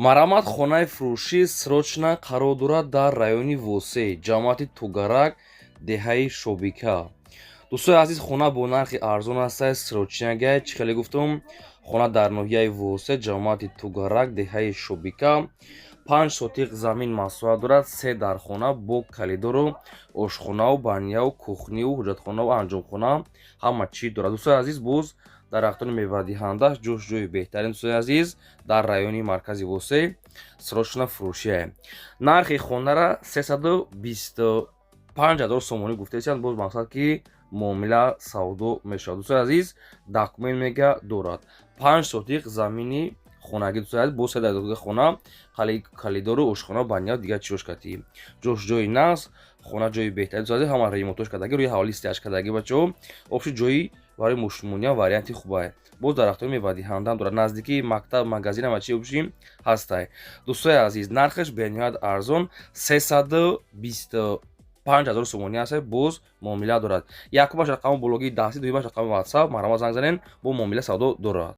Марҳамат, хонаи фурӯшӣ срочно қарор дорад дар райони Восеъ, ҷамоати Тугарак, деҳаи Шобика. Дӯстои азиз, хона бо нархи арзон аста, срочный гай. Чӣ хеле гуфтум, хона дар ноҳияи Восеъ, ҷамоати Тугарак, деҳаи Шобика, 5 сотиқ замин масоҳат дорад, се дархона бо коридору ошхонаву баняву кухниву ҳуҷҷатхонаву анҷомхона, ҳама чӣ дорад. Дӯстои азиз, боз дарахтони мевадиҳанда, ҷош ҷои беҳтарин. Дӯстои азиз, дар райони маркази Восеъ срочно фурӯшия. Нархи хонара 325 000 сомонӣ гуфтаистанд, боз мақсад ки муомила савдо мешавад. Дӯстои азиз, документ мега дорад, 5 сотиқ замини хонагӣ. Дӯстои азиз, боз се даргоҳи хона, коридору ошхона, баня, дигар чиёш катӣ, ҷош ҷои нағз, хона ҷои беҳтарин. Дӯстои азиз, ҳама ремонтош кардагӣ, рӯи ҳавлӣ стяжка кардагӣ, бачаҳо. Общий ҷои барои мошинмониам варианти хубае. Боз дарахтои мевадиҳандаам дорад, наздикии мактаб, магазин, ҳама чи общий ҳастай. Дӯстои азиз, нархаш бениҳоят арзон, 325 000 сомонӣ аст, боз муомила дорад. Якумаш рақами блогии дастӣ, дуюмаш рақами Ватсап. Марҳамат, занг занен, бо муомила савдо дорад.